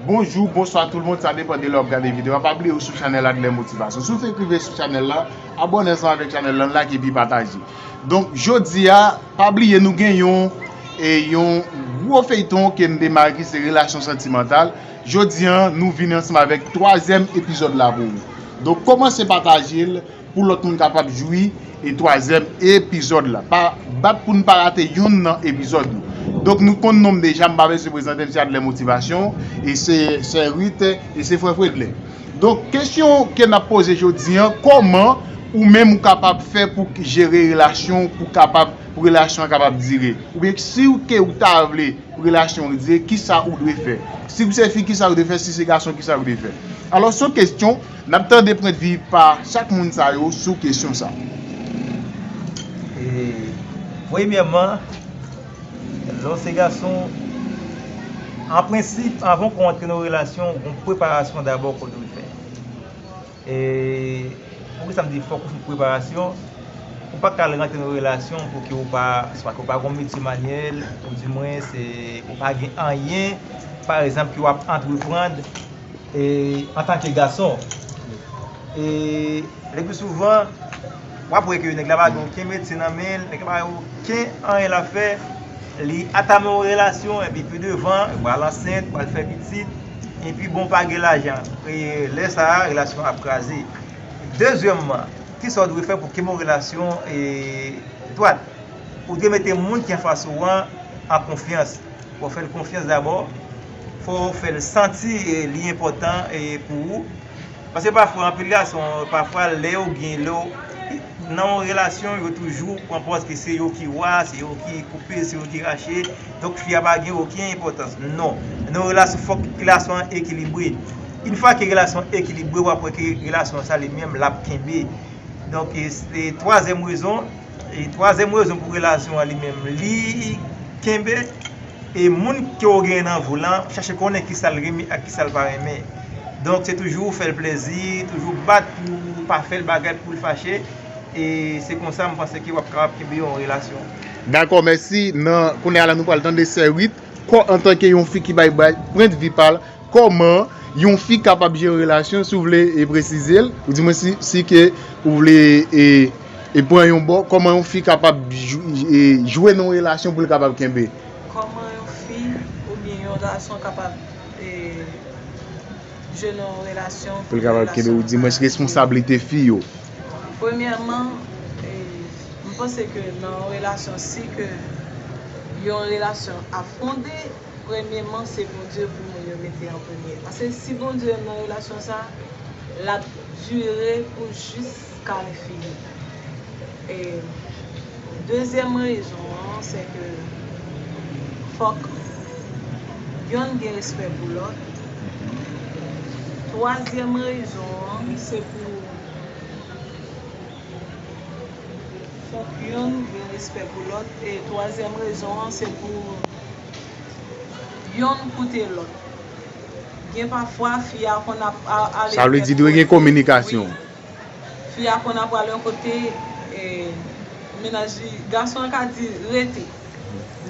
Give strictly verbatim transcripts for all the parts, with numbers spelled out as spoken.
Bonjou, bonswa tout le monde, sa depann de lè w ap gade videyo a. Pa bliye ou sou chanèl Adler Motivation. Si w fenk rive sou chanèl la, abòne ansanm avèk chanèl lan, like epi pataje. Donk, jodi a, pa bliye nou gen yon, e yon gwo feyton ke n demare ki se relasyon santimantal. Jodi a, nou vini ansanm avèk twazyèm epizòd la pou ou. Donk, kòmanse pataje l pou lòt moun kapab jwi e twazyèm epizòd la. Pa bat pou n pa rate youn nan epizòd yo. Donk, nou konn non m deja, m pa bezwen prezante m, se Adler Motivation, e se sè Ruth, e se frè Fredley. Donk, kesyon ke n ap poze jodi a, kòman ou menm ou kapab fè pou jere relasyon, pou kapab, pou relasyon an kapab dire? Oubyen si w ke ou ta vle pou relasyon an dire, kisa ou dwe fè? Si w se fi, kisa ou dwe fè? Si se gason, kisa ou dwe fè? Alò, se yon kesyon, n ap tande pwendvi pa chak moun sa yo sou kesyon sa. E, premyèman, lè w se gason, an prensip, anvan w ka rantre nan relasyon, ou gen preparasyon dabò ke w dwe fè. E, poukisa m di fòk ou fè preparasyon? Ou pa ka al rantre nan relasyon pou ke ou pa, swa ke ou pa gon metye manyèl, ou di mwen se, ou pa gen anyen, pa egzanp, ke w ap antreprann, e, antanke gason. E, le pli souvan, w ap wè ke nèg la pa gen okenn metye nan men l, nèg la pa gen okenn anyen l ap fè, li atame yon relasyon, epi pi devan, li pral ansent, pral fè pitit, epi bon, pa gen lajan. E lè sa a, relasyon an ap kraze. Dezyèmman, kisa w dwe fè pou kenbe yon relasyon, e, dwat? Ou dwe mete moun ki anfas ou an an konfyans. Fò w fè l konfyans dabò. Fò w fè l santi, e, li enpòtan, e, pou ou. Paske pafwa, anpil gason, pafwa, lè yo gen, lè yo nan yon relasyon, yo toujou pran pòz ke se yo ki wa, se yo ki koupe, se yo ki rache. Donk, fi a pa gen okenn enpòtans. Non. Nan yon relasyon, fòk relasyon an ekilibre. Yon fwa ke relasyon an ekilibre, w ap wè ke relasyon sa li menm, l ap kenbe. Donk, e, e twazyèm rezon, e twazyèm rezon pou relasyon an li menm, li kenbe, e moun ke w gen nan vi w lan, chache konnen kisa l renmen ak kisa l pa renmen. Donk, se toujou fè l plezi, toujou bat pou pa fè l bagay pou l fache. E se konsa, m panse ke w ap kapab kenbe yon relasyon. Dakò, mèsi. Nan, kounye a la, nou pral tande sè Ruth, kò, antanke yon fi ki bay, bay pwendvi pa l, kòman yon fi kapab jere relasyon, si w vle, e, presize l, ou di mwen si, si ke ou vle, e, e, pran yon bò, kòman yon fi kapab jwe, e, jwe nan yon relasyon pou l kapab kenbe? Kòman yon fi oubyen yon gason kapab, e, jwe nan yon relasyon pou l kapab kenbe, ou di mwen, responsablite fi yo? Premyèman, e, m panse ke nan yon relasyon, si ke yon relasyon ap fonde, premyèman, se Bondye pou moun yo mete an premye. Paske si Bondye nan relasyon sa, l ap dire pou jiska lenfini. E dezyèm rezon an, se ke fòk yonn gen respè pou lòt. Twazyèm rezon an, se pou fòk yonn gen respè pou lòt. E twazyèm rezon an, se pou yonn koute lòt. Gen pafwa, fi a konn ap a- ale. Sa vle di, dwe gen kominikasyon. Wi. Fi a konn ap pral yon kote, e, mennaj li, gason an ka di rete.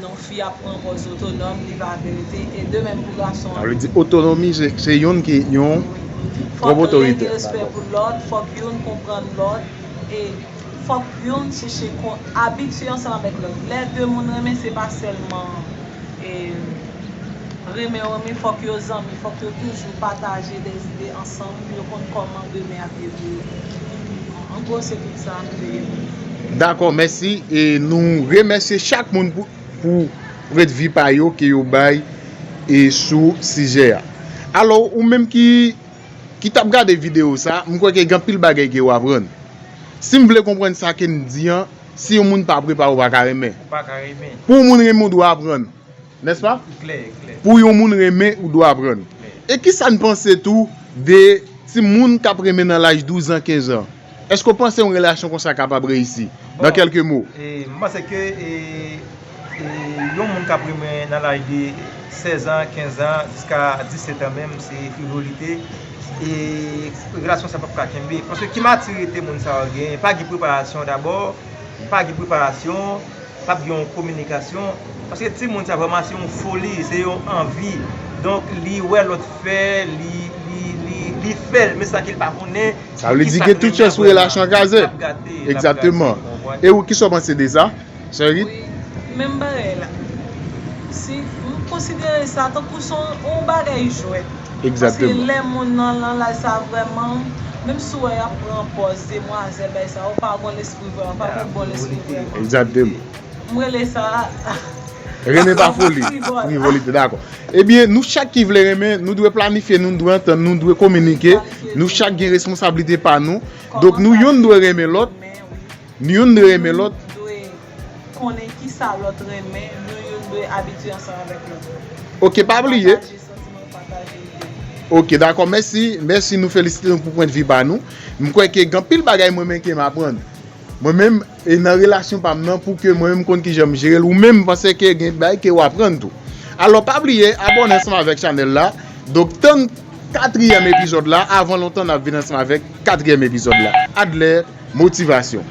Non, fi a pran pòz otonòm, li pa vle rete. E de menm pou gason an. Sa vle di, otonomi, se, se yonn ki yon twòp otorite. Fòk youn gen respè pou lòt, fòk youn konprann lòt, e fòk youn chèche kon- abitye ansanm avèk lòt. Lè de moun renmen, se pa sèlman, e, renmen, renmen, fòk yo zanmi, fòk yo toujou pataje de zide ansanm pou yo konn kòman demen ap evoliye. An gwo, se tout sa m te gen pou di. Dakò, mèsi. E nou remèsye chak moun pou, pou pwendvi pa yo ke yo bay e sou sijè a. Alò, ou menm ki, ki t ap gade videyo sa, m kwè ke gen anpil bagay ke w aprann. Si m vle konprann sa ke n di an, si yon moun pa prepare, ou pa ka renmen. Ou pa ka renmen. Pou yon moun renmen, ou dwe aprann. Nèspa? Klè, klè. Pou yon moun renmen, ou dwe aprann. Klè. E kisa n panse tou de timoun k ap renmen nan laj douz an, kenz an? Èske w panse yon relasyon konsa kapab reyisi? Nan kèlke mo. E, m panse ke, e, e, yon moun k ap renmen nan laj de sèz an, kenz an, jiska disèt an menm, se frivolite. E relasyon sa p ap ka kenbe. Paske ki matirite moun sa yo genyen? Pa gen preparasyon dabò, pa gen preparasyon, p ap gen yon kominikasyon. Paske timoun sa vrèman se yon foli, se yon anvi. Donk, li wè lòt fè, li, li, li, li fè l, men sa ke l pa konnen. Sa vle di gen tout chans pou relasyon an kraze. Egzakteman. E ou, kisa w panse de sa, Cherie? Wi, menm bagay la. Si m konsidere sa tankou se yon bagay jwèt. Paske Egzakteman. Lè moun nan nan laj sa vrèman, menm si w wè y ap pran pòz demwazèl, bagay sa, ou pa gon lespri vrèman, pa gon bon lespri vrèman. Egzakteman. M rele sa Renmen pa foli. Frivolite. Frivolite, dakò. Ebyen, nou chak ki vle renmen, nou dwe planifye, nou dwe antann, nou dwe kominike. Nou chak gen responsablite pa nou. Donk, nou youn dwe renmen lòt, nou youn dwe renmen lòt. Dwe konnen ki sa lòt renmen, nou youn dwe abitye ansanm avèk lòt. Ok, pa bliye. Pataje santiman, pataje ide. Ok, dakò, mèsi. Mèsi, nou felisite nou pou pwennvi pa nou. M kwè ke gen anpil bagay mwen menm ke m aprann. Mwen menm, e nan relasyon pa m nan, pou ke mwen menm konn kijan m jere l, ou menm m panse ke gen bagay ke w aprann tou. Alò, pa bliye, abòne ansanm avèk chanèl la. Donk, tann katriyèm epizòd la, avan lontan n ap vin ansanm avèk katriyèm epizòd la. Adler, motivasyon.